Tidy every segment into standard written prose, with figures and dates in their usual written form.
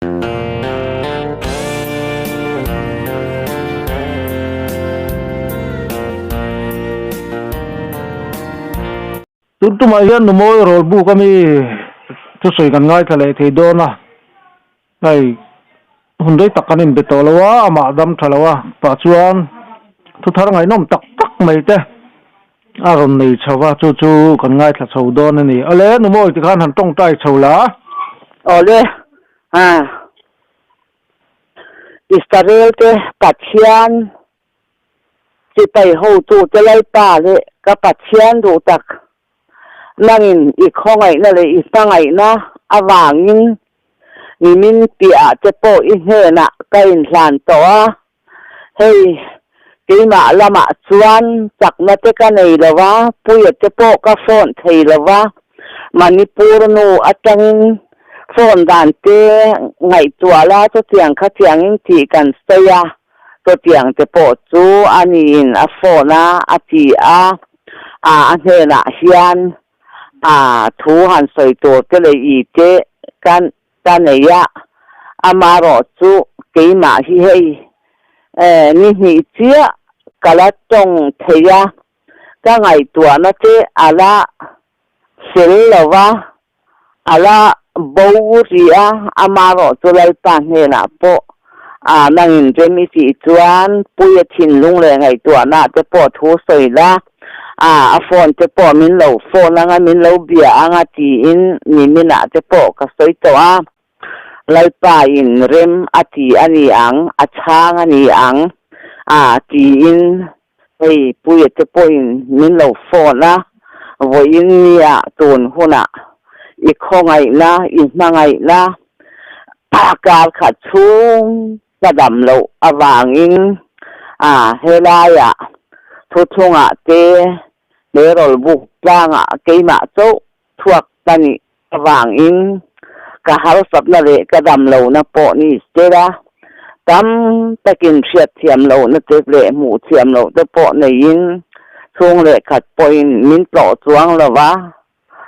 Tun tumah hian Numawi rawl buk ami thusawi kan ngaithla leh thei dawn a, hei hun rei tak kan inbe tawh lo a, amah dam tha lo a, tah chuan thu thar ngaihnawm tak tak mai te a rawn nei chho va, chu chu kan ngaithla chho dawn a ni. Awle Numawi tikhan han tawngtai chho la. Awle, a Israel te Pathian Sipai hotute Lalpa leh ka Pathian duh tak, nangin i khawngaihna leh i hmangaihna avangin nimin piahah te pawh i hnenah ka inhlan tawh a, hei keimah lamah chuan chakna te ka nei lo va, puia te pawh ka phone thei lo va, Manipur nu atangin phone dan te ngaihtuah la chutiang khatiangin tih kan sawi a. Chutiang te pawh chu a niin a phone a, a ti a, a a hnenah hian a thu han sawi tur te leh i te ka ka nei a, amarawh chu keimah hi hei ni hnih chiah ka la tawng thei a, ka ngaihtuahna te a la fel lo va, A la bo rih a, amarawh chu Lalpa hnenah pawh a nangin rem i tih chuan Puia thinlung leh ngaihtuahna te pawh thu sawi la, a a phone te pawh min lo phone anga min lo bia anga tiin niminah te pawh ka sawi tawh a, Lalpa in rem a ti a ni ang, a chhang a ni ang a tiin Hei Puia te pawhin min lo phone a, vawiin nia tun hunah i khawngaihna, i hmangaihna kar khat chhung ka dam loh avangin a helaiah thuthlungah te he rawlbuk tlangah keimah chauh chhuak ka nih avangin ka harsatna leh ka dam lohna pawh ni sela, tam takin hriatthiam lohna te leh hmuhthiam loh te pawh neiin chhung leh khat pawhin min tlawh chuang lo va,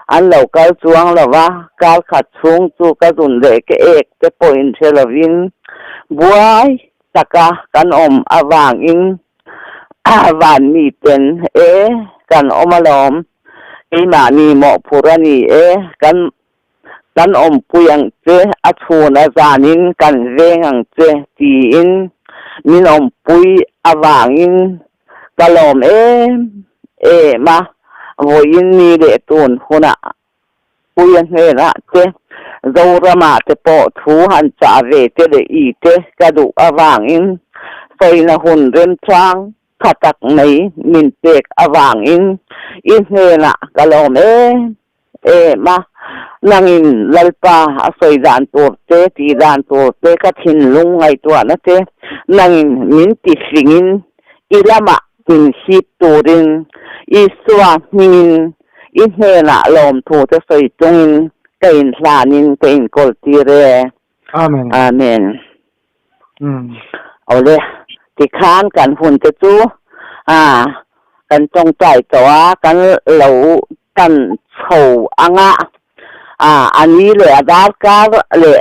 an lo kal chuang lo va, kar khat chhung chu ka zun leh ka ek te pawhin hre lovin buai taka kan awm avangin van miten e kan awm alawm. Keimahni mawhphurh a ni e, kan kan awmpui ang che, a chhun a zanin kan veng ang che tiin min awmpui avangin ka lawm em em a, vawiin ni leh tun hunah Puia hnenah te, Zorama te pawh thu han chah ve te leh i te ka duh avangin sawina hun remchang Tha tak mai min pek avangin i hnenah ka lawm em em a, nangin Lalpa a sawi dan tur te, tih dan tur te, ka thinlung ngaihtuahna te nangin min ti hlingin i lamah min hip turin Isua hmingin i hnenah lawmthu te sawi chungin ka inhlanin ka inkawltir e. Amen. Amen. Awle, tikhan kan hun te chu a kan tawngtai tawh a, kan lo tan chho anga a a ni leh a darkar leh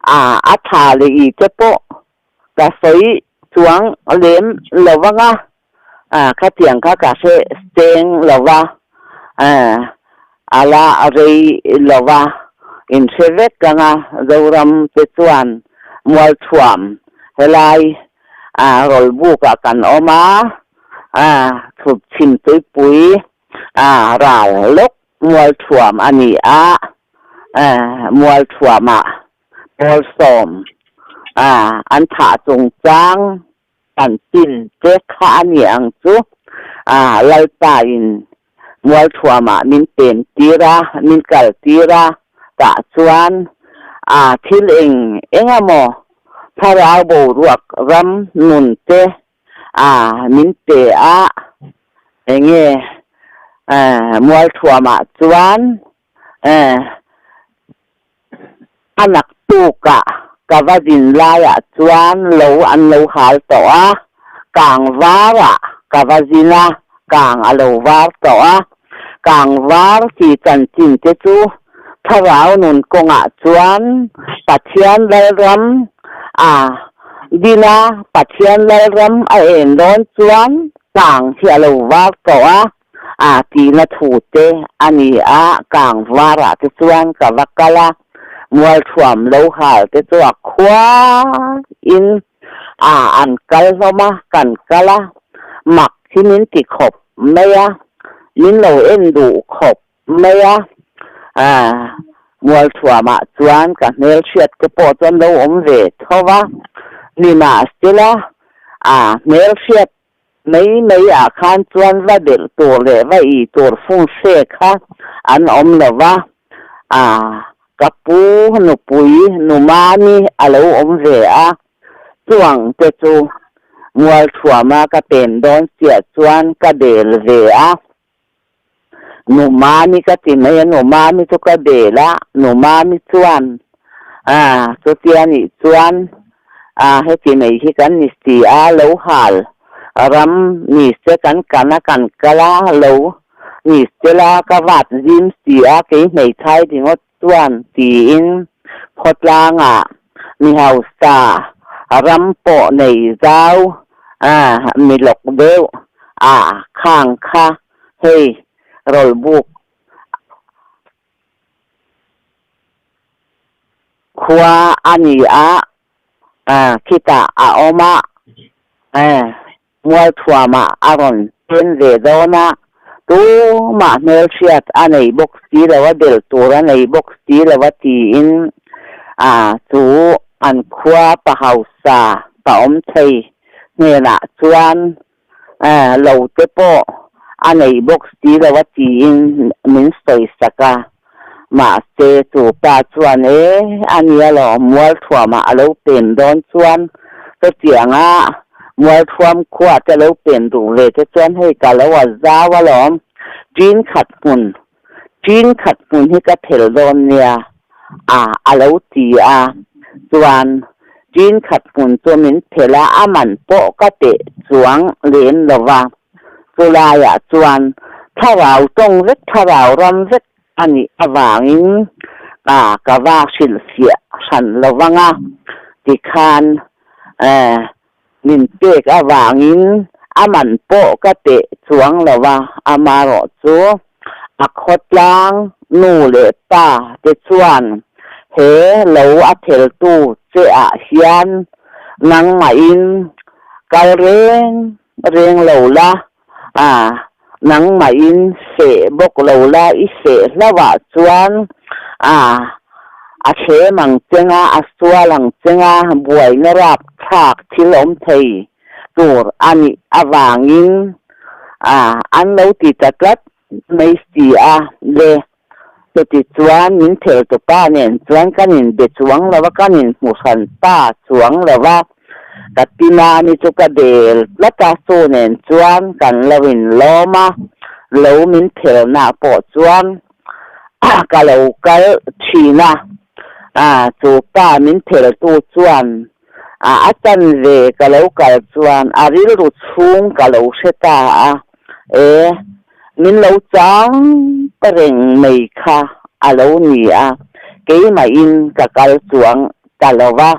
a a tha leh i te pawh ka sawi chuang lem lo anga a khatiang kha ka hre cheng lo va, a la rei lo va, inhre vek anga Zoram te chuan Mualthuam helai rawlbukah kan awm a, chhut chhim tuipui ral lawk Mualthuam a ni a, Mualthuamah Pawlsawm an thah chungchang Kan tin te kha a ni ang chu a Lalpa in Mualthuamah min pem tir a, min kal tir a, tah chuan a thil eng eng emaw thlarau boruak ram nun te a min pe a, enge Mualthuamah chuan A naktukah ka va din laiah chuan lo an lo hal tawh a, kang varah ka va zin a, kang a lo var tawh a. Kang var chi chanchin te chu thlarau nun kawngah chuan Pathian Lalram a din a, Pathian Lalram a en dawn chuan kang hi a lo var tawh a, a tihna thu te a ni a, kang varah te chuan ka va kal a, mualthuam lo hal te chu a khua in a an kal hlawm a, kan kal a, mak hi min ti khawp mai a, min lo en duh khawp mai a, Mualthuamah chuan ka hmelhriat te pawh chuan lo awm ve tho va, nimahsela a hmelhriat mai mai ah khan chuan va belh tur leh va ih tur fung hre kha an awm lo va, a ka pu nupui Numami a lo awm ve a, chuang te chu Mualthuama ka pen dawn chiah chuan ka bel ve a. Nu Mami ka ti mai a, Nu Mami chu ka bel a, Nu Mami chuan ah chutia nih chuan ah heti mai hi kan ni si a, lo hal ram ni se kan kan a kan kal a, lo ni se la ka vat zim si a kei hmeithai ringawt chuan tiin khawtlangah mi hausa ram pawh nei zau ah mi lawk deuh ah khang kha hei rawlbuk khua a ni a ah khitah a awm a eh. Mualthuamah a rawn pen ve dawn a, tumah hmelhriat a nei bawk si lo a, bel tur a nei bawk si lo a tiin a chu an khua pa hausa pa awm thei hnenah chuan lo te pawh a nei bawk si lo a tiin min sawi sak a. Mahse chu pa chuan e a nia lo, Mualthuamah a lo pen dawn chuan chutianga Mualthuam khua te lo pen duh ve te chuan hei ka lo a zau alawm, ṭin khat hmun, ṭin khat hmun hi ka phel dawn nia a a lo ti a, chuan ṭin khat hmun chu min phel a, a man pawh ka peh chuang lem lo va. Chulaiah chuan thlarau tawng vek, thlarau ram vek a nih avangin ka ka va hrilhfiah hran lo vang a, tikhan min pek avangin a man pawh ka peh chuang lo va, amarawh chu a khawtlang nu leh pa te chuan he lo a pheltu che ah hian nangmahin kal reng Reng lo la, a, nangmahin seh bawk lo la, i seh hlauhah chuan, a, a thlem ang chenga, a sual ang chenga, buaina rapthlak thil awm thei tur a nih avangin, a, an lo ti ta tlat mai si a le. Chuti chuan min theltupa nen chuan kan inbe chuang lo a, kan inhmu hran ta chuang lo a, ka ti nani chu ka bel tlat a, chu nen chuan kan lo inlawm a, lo min thelna pawh chuan ka lo kal thin a, chu pa min theltu chuan a chanve ka lo kal chuan a rilru chhung ka lo hre ta a, e. Min lo chang ta reng mai kha a lo ni a, keimahin ka kal chuang ta lo va,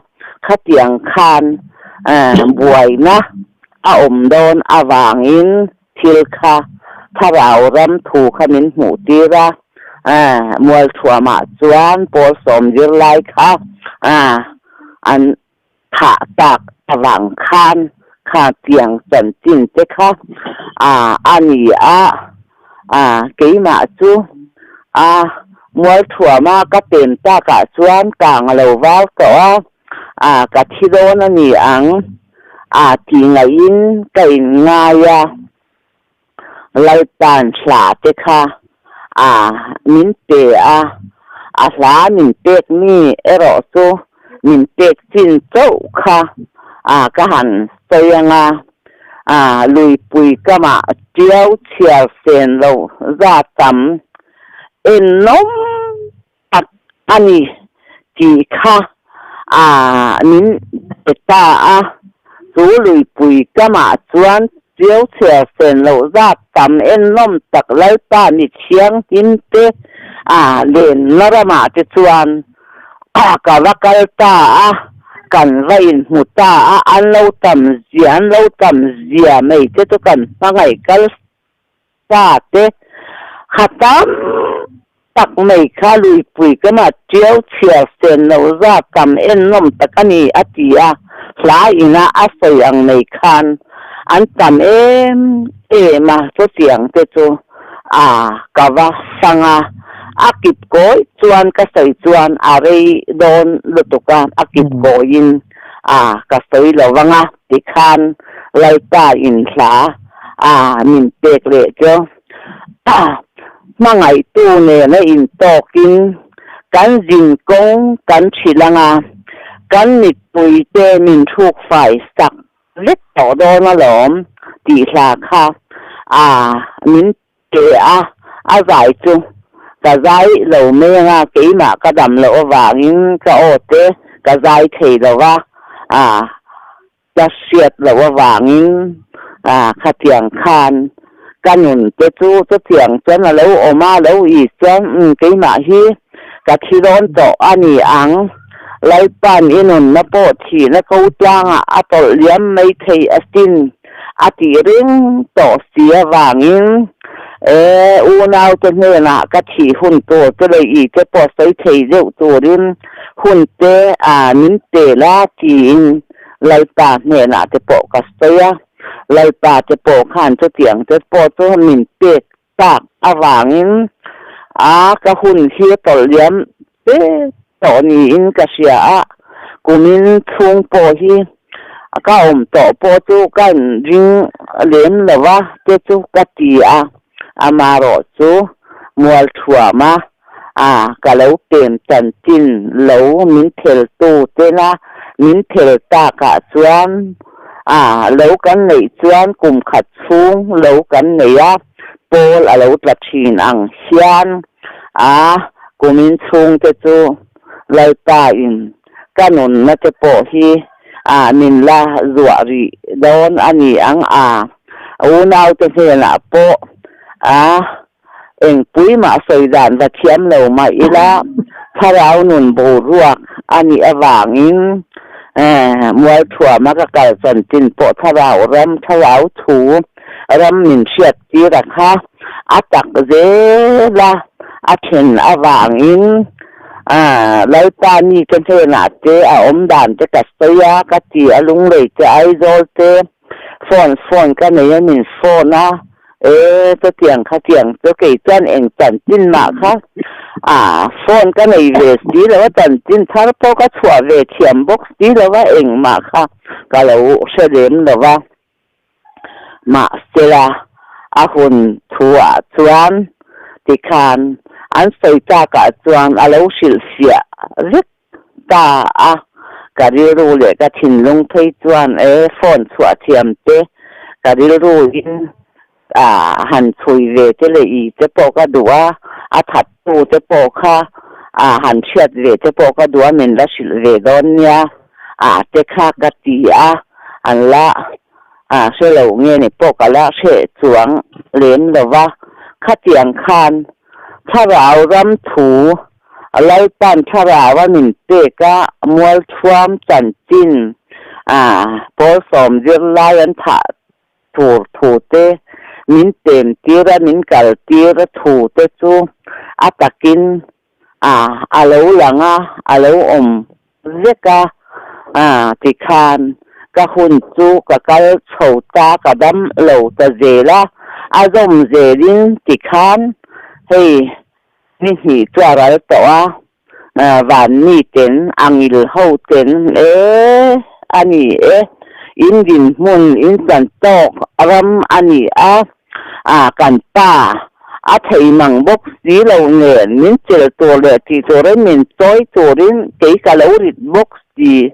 khatiang khan buaina a awm dawn avangin thil kha thlarau ram thu kha min hmuh tir a, Mualthuamah chuan pawl sawm zirlai kha an Thah tak avang khan kha tiang chanchin te kha a a ni a, a keimah chu a mualthuama ka pen takah chuan kang a lo val tawh a, a ka thi dawn a ni ang a tih ngaihin ka inngai a. Lalpa'n hla te kha a min pe a, a hla min pek mi erawh chu min pek chin chauh kha a ka han sawi ang a, a luipui kamah tiau chhiar sen lo za tam ennawm tak a ni tih kha a min pe ta a, chu luipui kamah chuan chiau chhiar sen loh zat tam ennawm tak Lalpa mi thianghlim te a lenna ramah te chuan. Ka va kal ta a, kan va inhmu ta a, an lo tam zia, an lo tam zia mai te chu kan hmangaih kal sa te kha tam tak mai kha luipui kama tiau chhiar sen lo za tam ennawm tak a ni a ti a, hla ina a sawi ang mai khan an tam em em a, chutiang te chu a ka va fang a, a kip kawi chuan ka sawi chuan a rei dawn lutuk a, a kip kawiin a ka sawi lo vang a tikhan Lalpa in hla a min pek leh chu hmangaihtu nena intawkin kan zin kawng kan hrilh ang a, kan mitpuite min hruk fai sak vek tawh dawn alawm tih hla kha a min pe a, a zai chu ka zai lo mai anga keimah ka dam loh avangin ka aw te ka zai thei lo va, a ka hriat loh avangin a khatiang khan ka nun te chu chutiang chuan a lo awm a, lo i chuan umm keimah hi ka thi dawn tawh a ni ang. Lalpa'n i nunna pawh thihna ko tlangah a tawlh liam mai thei asin a tih reng tawh si avangin e unaute hnenah ka thih hun tur te leh i te pawh sawi thei deuh turin hun te a min pe la tiin Lalpa hnenah te pawh ka sawi a. Lalpa te pawh khan chutiang te pawh chu min pek tak avangin a ka hun hi a tawlh liam fe tawh niin ka hria a, kumin chhung pawh hi ka awm tawh pawh chu ka ring lem lo va te chu ka ti a, amarawh chu mual thuam a a ka lo pem chanchin lo min phel tu tena min phel takah chuan a lo kan neih chuan kum khat chhung lo kan nei a, pawl a lo tla thin ang hian a kumin chhung te chu Lalpa in ka nunna te pawh hi a min la zuah rih dawn a ni ang a, unaute hnenah pawh a Engpui mah sawi dan va thiam lo mah ila, thlarau nun boruak a nih avangin Mualthuama ka kal chanchin pawh thlarau ram, thlarau thu ram min hriat tir a kha a tak zel a, a then avangin Lalpa mi te hnenah te a awm dan te ka sawi a, ka ti a Lunglei te Aizawl te Phone phone ka nei a min phone a, e chutiang kha tiang chu kei chuan eng chanchin mah kha ah phone ka nei ve si lo a, chanchin thar pawh ka chhuah ve thiam bawk si lo a, engmah kha ka lo hre lem lo va. Mahsela a hun thu ah chuan tikhan an sawi tak ah chuan a lo hrilhfiah vek ta a, ka rilru leh ka thinlung phei chuan e phone chhuah thiam te ka rilru in a han chhui ve te leh i te pawh ka duh a, a that tu te pawh kha a han hriat ve te pawh ka duh a min la hrilh ve dawn nia a te kha ka ti a, an la a hre lo nge ni pawh ka la hreh chuang lem lo va, khatiang khan thlarau ram thu Lalpan thlarau a min pek a, mualthuam chanchin a pawl sawm zirlai an thah tur thu te, min pem tir a min kal tir thu te chu a takin a a lo lang a, a lo awm vek a, a tikhan ka hun chu ka kal chho ta ka dam lo ta zel a, a zawm zelin tikhan hei Ni hnih chu a ral tawh a, van mi ten, a ngil ho ten e a ni e, in dinhmun in chan tawk ram a ni a, a kan pa a thei mang bawk si lo nen min chel tur leh tih turin min chawi turin kei ka lo rit bawk si,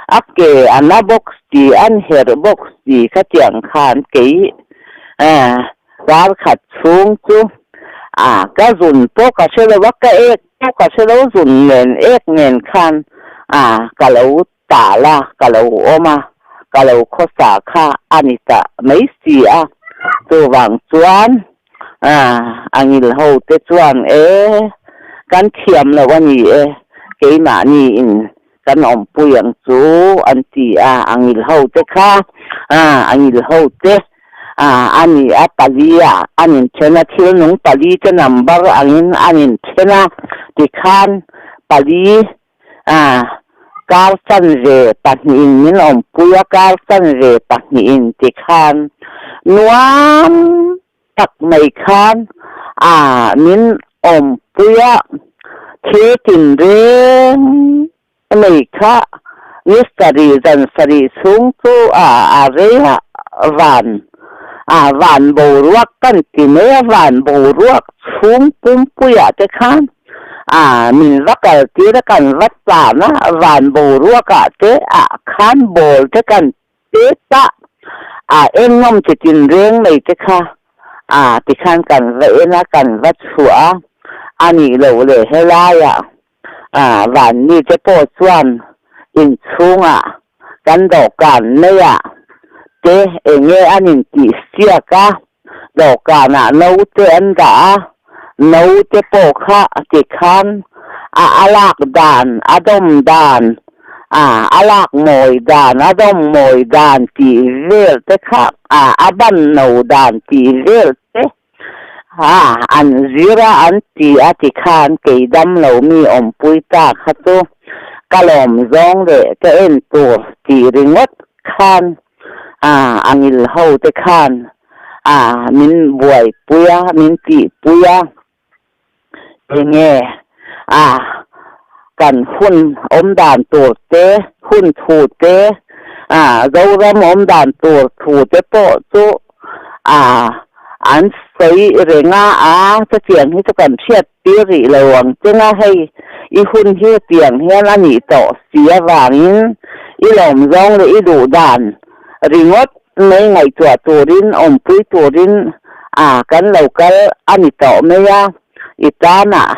a ke a na bawk si, an herh bawk si khatiang khan kei Kar khat chhung chu a ka zun pawh ka hre lo a, ka ek pawh ka hre lo, zun nen ek nen khan a ka lo tal a, ka lo awm a, ka lo khawsa kha a ni ta mai si a. Chuvang chuan a a ngil ho te chuan e kan thiam lo a ni e, keimahni in kan awmpui ang chu an ti a, a ngil ho te kha a a ngil ho te a a ni a pali ah an inthen a, thil nung pali te number angin an inthen a tikhan pali a kar chanve pahnihin min awmpui a, kar chanve pahnihin tikhan nuam tak mai khan a min awmpui a, thil tinreng mai kha ni sarih zan sarih chhung chu a a rei a, van a van boruak kan ti mai a, van boruak chhung pumpuiah te khan a min va kal tir a, kan va tlan a, van boruakah te ah khan ball te kan Peta a eng nawm chi tin reng mai te kha a tikhan kan va en a, kan va chhuah a, a nih loh leh helaiah a vanni te pawh chuan inchhungah kan dawhkan maiah te eng nge an intih siak a, dawhkanah naute an dah a, naute pawh kha tikhan a a lak dan, a dawm dan, a a lak mawi dan, a dawm mawi dan tih vel te kha a a ban no dan tih vel te a an zir a an ti a tikhan kei dam lo mi awmpui ta kha chu ka lawm zawng leh ka en tur tih ringawt khan a a ngil ho te khan a min buaipui a, min tihpui a, enge a kan hun awm dan tur te, hun thu te, a Zoram awm dan tur thu te pawh chu a an sawi reng a, a chutiang hi chu kan hriat tir rih lo ang cheng a, hei i hun hi hetiang hian a nih tawh si avangin i lawm zawng leh i duh dan ringawt mai ngaihtuah turin awmpui turin a kan lo kal a ni tawh mai a, i tanah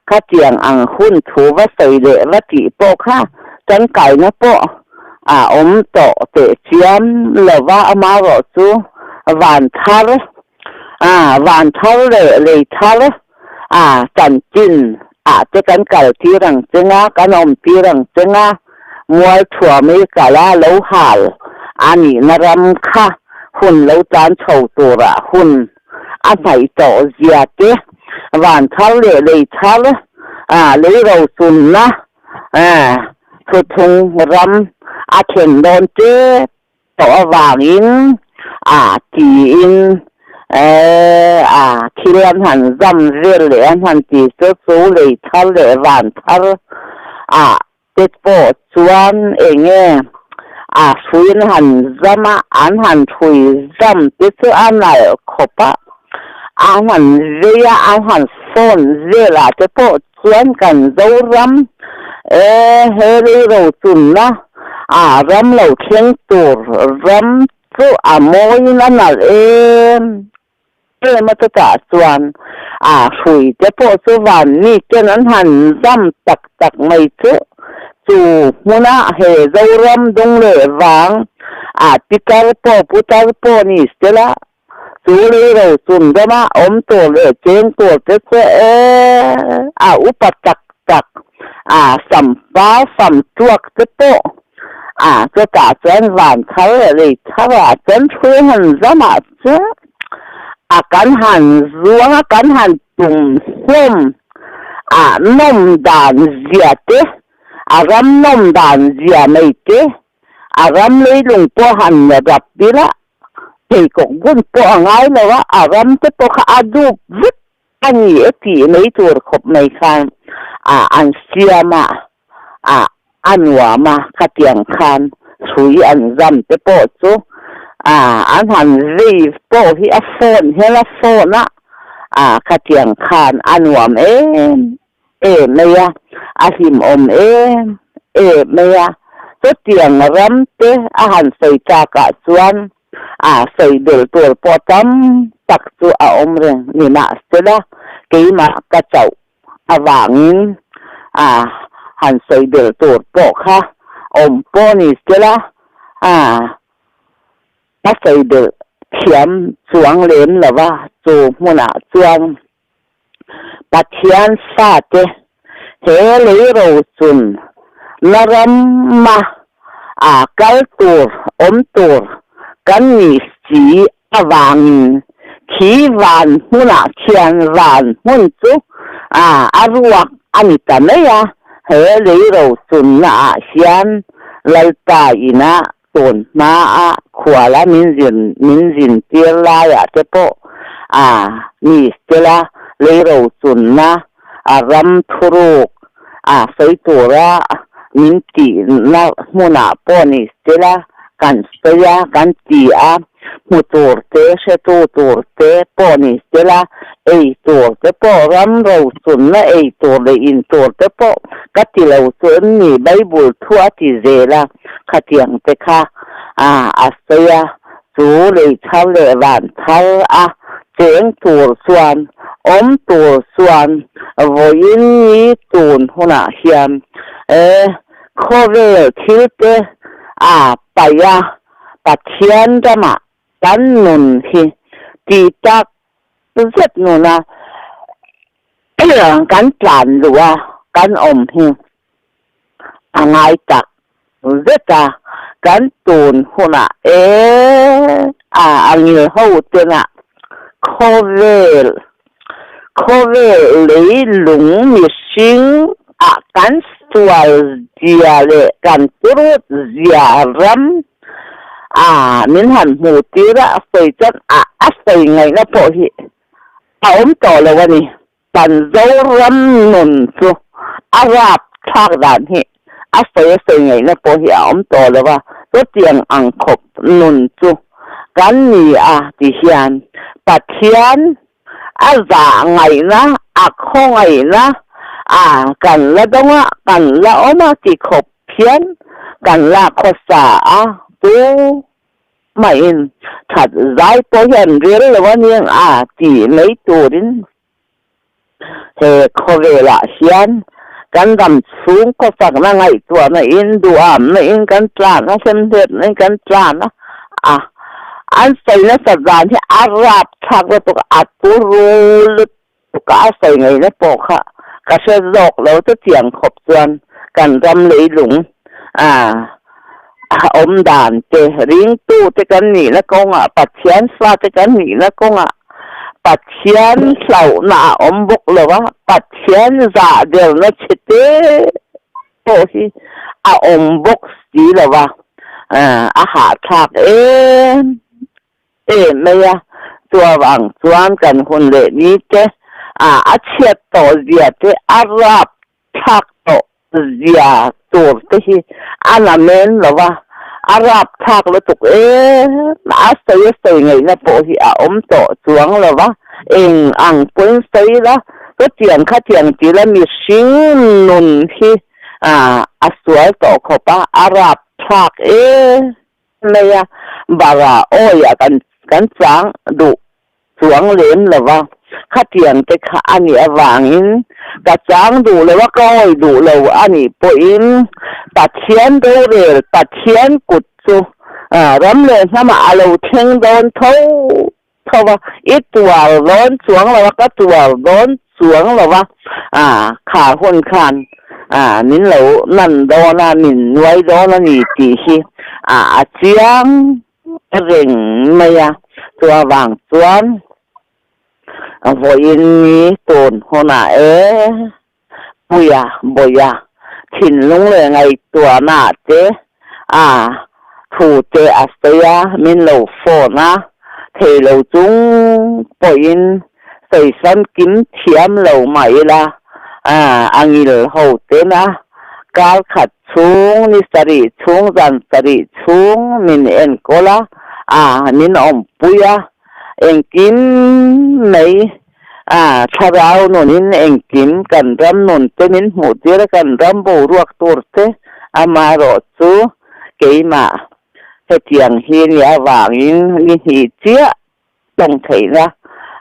khatiang ang hun thu va sawi leh va tih pawh kha tangkaina pawh a awm tawh teh chiam lova amarawh chu van thar a van thar leh lei thar a chanchin ah te kan kal tir ang cheng a, kan awm tir ang cheng a, mual thuam i kal a lo hal a nihna ram kha hun lo tan chho turah hun a hnaih tawh zia te, van thar leh lei thar a lei rochunna thuthung ram a thlen dawn tep tawh avangin a tiin a thil an han zam vel leh an han ti chu chu lei thar leh van thar ah te pawh chuan eng nge a hrui an han zam a, an han hrui zam te chu a nalh khawp a, an han vei a, an han sawn vel ah te pawh chuan kan Zoram e he reiro chunna a ram lo thleng tur ram chu a mawiin a nalh em em a chutah chuan a hrui te pawh chu van mi ten an han zam tak tak mai chu chu hmuna he Zoram dung leh vang a pitar pawh putar pawh ni sela Chu lei ro chun dawma awm tur leh cheng tur te chu e a upa tak tak a sam par sam tuak te pawh a chutah chuan van thar leh lei thar ah chuan thui han zam ah chuan a kan han zuang a kan han tum hlawm a nawm dan zia te a ram nawm dan zia mai te a ram leilung pawh han rap ila Pheikhawk bun pawh a ngai lo a, a ram te pawh kha a dup vek a ni e tih mai tur khawp mai khan a an siam a, a a nuam a, khatiang khan hrui an zam te pawh chu a an han vei pawh hi a phone hian a phone a, a khatiang khan a nuam em em mai a, a hlimawm em em mai a. Chutiang ram te a han sawi takah chuan a sawi belh tur pawh tam tak chu a awm reng ni mahsela keimah ka chauh avangin a han sawi belh tur pawh kha awm pawh ni sela a ka sawi belh thiam chuang lem lova chu hmunah chuan Pathian fate He lei rochun na rama a kal tur awm tur kan nih si avangin khi van hmunah khian van hmun chu a ruak a ni ta mai a. He lei rochunna ah hian Lalpa inah tun hmaa khuala min zin min zintir laiah te pawh a ni stela lei rochunna a ram thuruk a sawi tura min tihna hmunah pawh ni stela kan sawi a kan ti a hmu tur te hretu tur te pawh ni stela ei tur te pawh ram rochunna ei tur leh in tur te pawh ka ti lo chu em ni Bible thu a ti zel a. Khatiang te kha a sawi a, chu lei thar leh van thar a cheng tur chuan, awm tur chuan vawiin ni tun hunah hian e khawvel thil te a paih a, Pathian ramah kan nun hi tih tak zet nuna kan tlan luh a kan awm hi. A ngai tak zet a, kan tun hunah e a angil ho tena khawvel khawvel leilung mihring ah kan sual zia leh kan turut zia ram a min han hmuh tir a sawi chuan a a sawi ngaihna pawh hi a awm tawh lo a ni. Kan Zoram nun chu a rap thlak dan hi a sawi a sawi ngaihna pawh hi a awm tawh lo a, chutiang ang khawp nun chu kan ni a ti hian Pathian a zah ngaihna, a khawngaihna a kan la dawng a, kan la awm a ti khawp hian kan la khawsa a chu Mahin that zai pawh hian rel lo a nia a ti mai turin he khawvelah hian kan ram chhung khawsakna ngaihtuahna in duhamna in kan tlan a, hlemhletna in kan tlan a, a an sawi nasat dan hi a rapthlak lutuk a, a turu lutuk a, a sawi ngaihna pawh kha ka hre zawk lo chutiang khawp chuan kan ram leilung a awm dan te, ringtute kan nihna kawngah, Pathian fate kan nihna kawngah Pathian hlauhna a awm bawk lo a, Pathian zah derna chhe te pawh hi a awm bawk si lo a, a hahthlak em em mai a, chuavang chuan kan hun leh ni te a chhiat tawh zia te a rap thlak tawh zia tur te hi a la men lo va, a rap thlak lutuk em a sawi a sawi ngaihna pawh hi a awm tawh chuang lo va, eng ang pawhin sawi la, chutiang khatiang ti la mihring nun hi a sual tawh khawp a, a rap thlak em mai a, bara awiah kan kan chang duh chuang lem lo va, khatiang te kha a nih avangin ka chang duh lo a, ka awi duh lo a nih pawhin Pathian rorel, Pathian kut chu ram leh hnamah a lo thleng dawn tho tho va, i tuar dawn chuang lo a, ka tuar dawn chuang lo va, kha hun khan min lo nan dawn a, min nuai dawn a ni tih hi a chiang reng mai a, chu avang chuan vawiin ni tun hunah e puia bawia thinlung leh ngaihtuahna te a thu te a sawi a, min lo phone a, thei lo chung pawhin sawi famkim thiam lo mah ila a ngil ho ten a kar khat chhung ni sarih chhung zan sarih chhung min enkawl a, a min awmpui a, engkim mai a thlarau nunin engkim kan ram nun te min hmuh tir a, kan ram boruak tur te amaherawh chu keimah hetiang hi ni avangin ni hnih chiah tawng theihna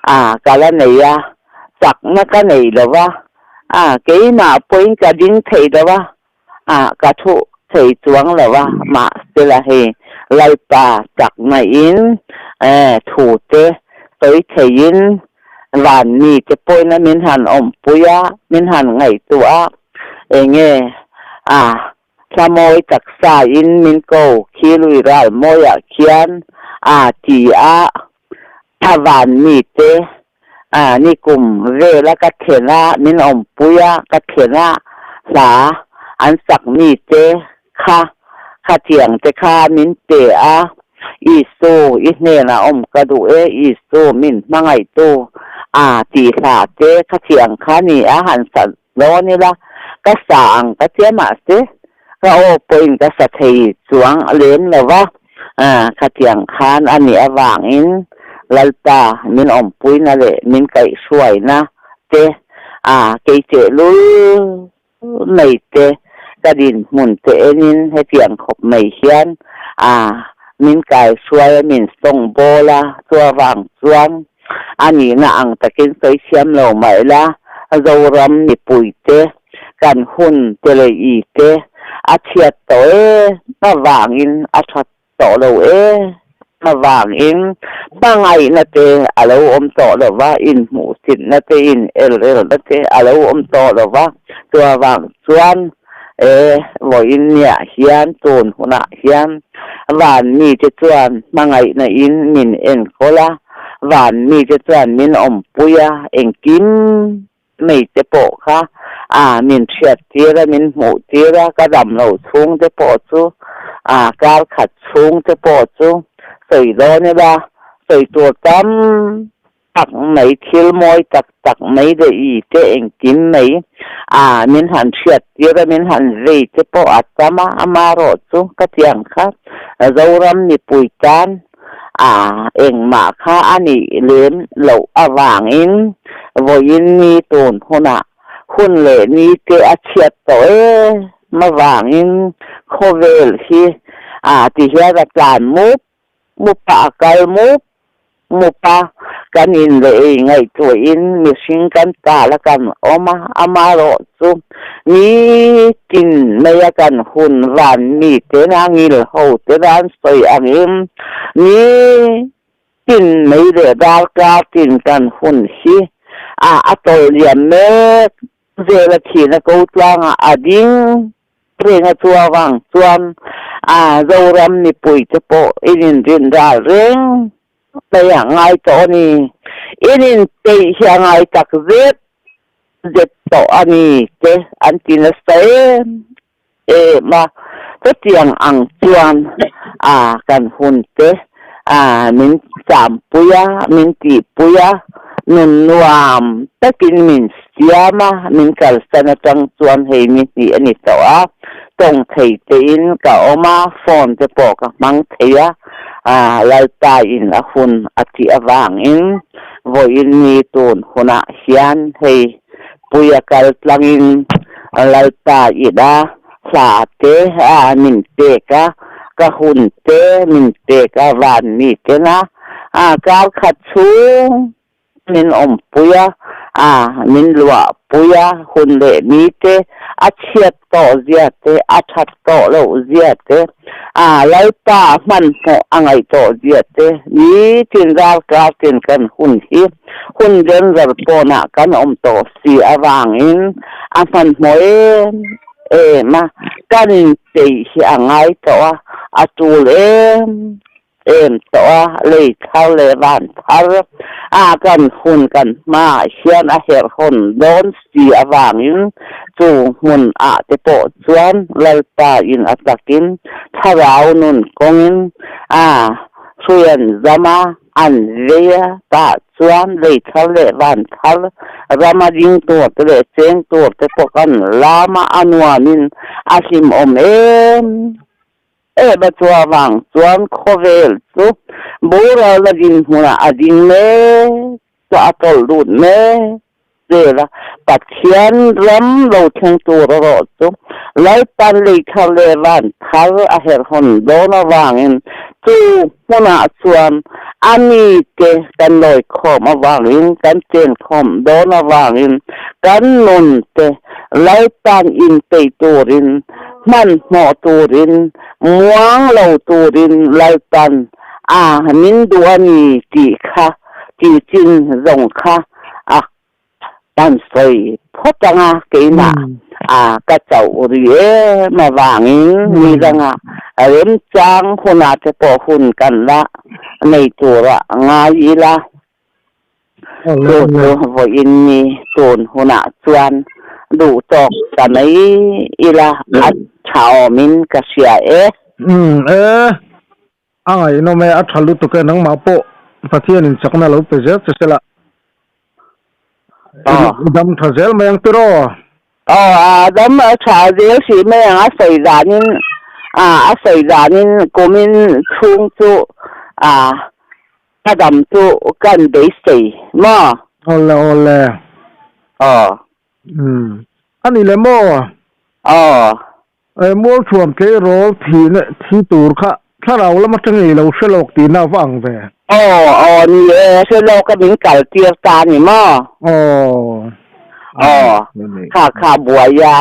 a ka la nei a, chakna ka nei lo va, a keimah pawhin ka ding thei lo va, a ka thu thei chuang lo va, mahsela hei Lalpa chakna in e thu te sawi theiin van mi te pawhin a min han awmpui a, min han ngaihtuah a. Enge a thla mawi taksa in min ko khi lui ral mawiah khian a ti a, a van mi te a nikum vela ka thlen a min awmpui a ka thlen a hla an sak mi te kha khatiang te kha min pe a, Isu i hnenah awm ka duh e, Isu min hmangaihtu a tih hla te khatiang kha ni a han sa dawn ila ka sa ang ka tia mahse ka aw pawhin ka sa thei chuang lem lo va, khatiang khan a nih avangin Lalpa min awmpuina leh min kaihhruaina te a kei tehlul mai te ka dinhmun te enin hetiang khawp mai hian a min kaihruai a min sawngbawl a, chuavang chuan A nihna ang takin sawi thiam lo mah ila, Zoram mipui te, kan hun te leh i te a chhiat tawh em avangin a tha tawh lo em avangin hmangaihna te a lo awm tawh lo va, inhmuhsitna te, inelrelna te a lo awm tawh lo va, chuvang chuan e vawiin niah hian tun hunah hian van mite chuan hmangaihna in min enkawl a, van mite chuan min awmpui a, engkim mai te pawh kha a min hriat tir a, min hmuh tir a, ka dam lo chhung te pawh chu a kar khat chhung te pawh chu sawi dawn ila sawi tur tam tak mai, thil mawi tak tak mai leh i te engkim mai a min han hriat tir a, min han vei te pawh a tam a, amarawh chu ka tiang kha Zoram mipui tan a engmah kha a nih lem loh avangin vawiin ni tun hunah hun leh ni te a chhiat tawh em avangin khawvel hi a tihian a tlan mup Mupa a kal mup mup a, kan in leh ei ngaihtuahin mihring kan tal a kan awm a, amarawh chu nitin maia kan hun van miten a ngil ho ten an sawi angin nitin mai leh darkar tin kan hun hi a a tawlh liam mek zel a thihna ko tlangah a ding Renga chu avang chuan a Zoram mipui te pawh in inrin ral reng mai a ngai tawh a ni. In inpeih hi a ngai tak zet zet tawh a ni te an ti nasa em em a. Chutiang ang chuan a kan hun te a min champui a, min tihpui a, nun nuam takin min siam a, min kalsan atang chuan hei ni hnih a ni tawh a, tawng thei tein ka awm a, phone te pawh ka hmang thei a, Lalpa in a hun a tih avangin vawiin ni tun hunah hian hei Puia kal tlangin Lalpa ina hla te a min pek a, ka hun te min pek a, van mi tena a kar khat chhung min awmpui a, a min luahpui a, hun leh ni te a chhiat tawh zia te, a that tawh loh zia te, a Lalpa hmanhmawh a ngaih tawh zia te, nitin ralkar tin kan hun hi hun danger pawnah kan awm tawh si avangin a hmanhmawh em em a, kan inpeih hi a ngai tawh a, a tul em em tawh a, lei thar leh van thar a kan hun kan hmaah hian a herh hawn dawn si avangin chu hmun ah te pawh chuan Lalpa in a takin thlarau nun kawngin a hruian zam a, An vei a, tah chuan lei thar leh van thar rama ding tur te leh cheng tur te pawh kan lam a, a nuamin a hlimawm em em a, chu avang chuan khawvel chu boral a dinhmunah a ding mek chu a tawlh lut mek zel a, Pathian ram lo thleng tur erawh chu Lalpan lei thar leh van thar a herh hawn dawn avangin chu hmunah chuan a mite kan lawi khawm avangin kan chen khawm dawn avangin kan nun te Lalpan inpeih turin hmanhmawh turin muang lo turin Lalpan a min duh a ni tih kha tih chin zawng kha a kan sawi phawt ang a keimah. A ka chauh rih em avangin ni danga remchang hunah te pawh hun kan la nei tura ngai ila. Chu chu vawiin ni tun hunah chuan duh tawk ta mai ila a tha awmin ka hria e. Umm e, a ngaihnawm e, a tha lutuk e, nangmah pawh Pathianin chakna lo pe zel che sela. I dam tha zel mai ang tiraw? Aw, a dam tha zel hrih mai ang, a sawi danin, a sawi danin kumin chhung chu a Ka dam chu kan beisei maw? Awle awle. Aw. Umm. A ni le maw? Aw. E Mualthuam tleirawl thi thi tur kha thlarau lam atang ei lo hre lawk tihna va ang ve. Aw aw ni e, hre lawk a min kal tir ta ni maw? Aw. Aw. Kha kha buai a,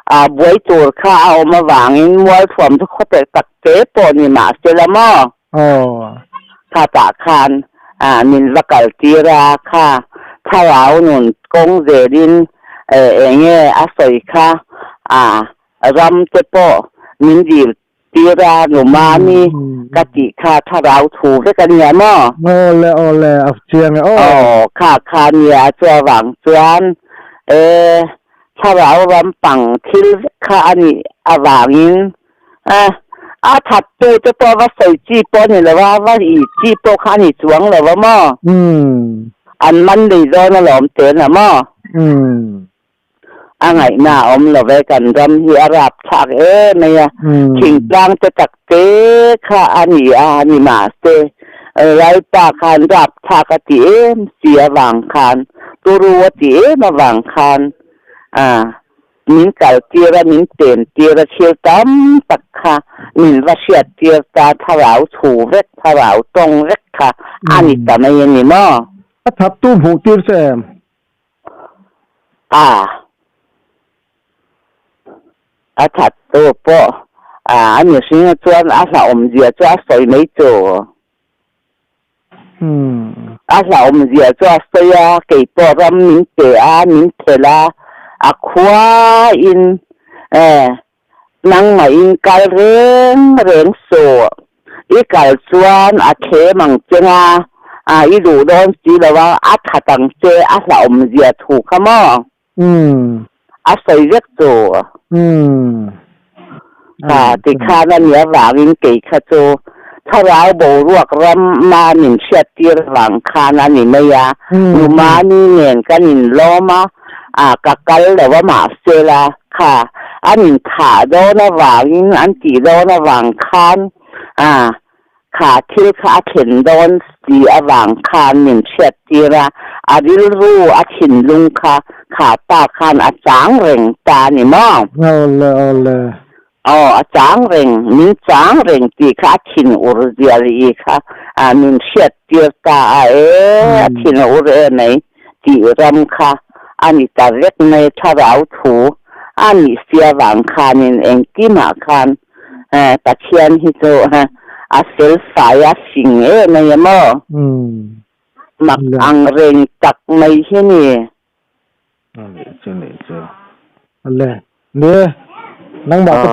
a buai tur kha a awm avangin Mualthuam chu khawpek tak te pawh ni mahsela maw? Aw. Khatah khan min va kal tir a, kha thlarau nun kawng zelin eng nge a sawi kha ram te pawh min dil tir a, Numami ka tih kha thlarau thu vek a nia maw? Aw le, aw le, a chiang e aw. Aw, kha kha nia, chuavang chuan e thlarau ram pang thil vek kha a nih avangin A, a thattu te pawh va sawi chi pawh a ni lo a, va ih chi pawh kha a ni chuang lo a maw? Umm. An man lei dawn alawm ten a maw? Umm. A ngaihna a awm lo ve, kan ram hi a rap thlak em mai a, thingtlang te tak te kha a ni a ni mahse Lalpa khan rap thlak a ti em si avang khan, turu a ti em avang khan a Min kal tir a, min pem tir a, thil tam tak kha min va hriat tir ta, thlarau chhu vek, thlarau tawng vek kha a ni ta mai a ni maw? A thattu hmuh tir che em? A, a thattu pawh a ni hring chuan a hlauhawmzia chu a sawi mai chu. A hlauhawmzia chu a sawi a, kei pawh ram min pe a, min thelh a, a khuain nangmahin kal reng reng suh, i kal chuan a thlem ang che nga, i duh dawn si lo a, a that ang che, a hlauhawmzia thu kha maw? A sawi vek chu. Kha tikhan a nih avangin kei kha chu thlarau boruak rama min hriattir avang khan a ni mai a. Numani nen kan inlawm a, a ka kal lo a mahse la kha an inthah dawn avangin an tih dawn avang khan a Kha thil kha a thlen dawn si avang khan min hriat tir a, a rilru a thinlung kha kha pa khan a chang reng ta a ni maw? Awle awle. Aw, a chang reng, min chang reng tih kha a thin ur zia ri kha min hriat tir ta a e, a thin a ur emai tih ram kha a ni ta vek mai, thlarau thu a nih si avang khanin engkimah khan Pathian hi chu a fel fai a fing em mai em aw? Mak ang reng tak mai hi ni. Anih chu anih chu. Ale ni nangmah te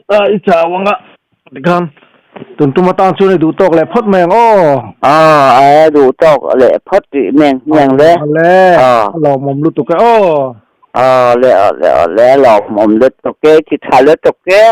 pawh i chau anga tikhan tun tum atan chuan i duh tawk leh phawt mai ang aw. Aw a duh tawk leh phawt rih mai ang le. Ale a lawmawm lutuk e aw. Aw le aw le aw le a lawmawm lutuk e, ti tha lutuk e.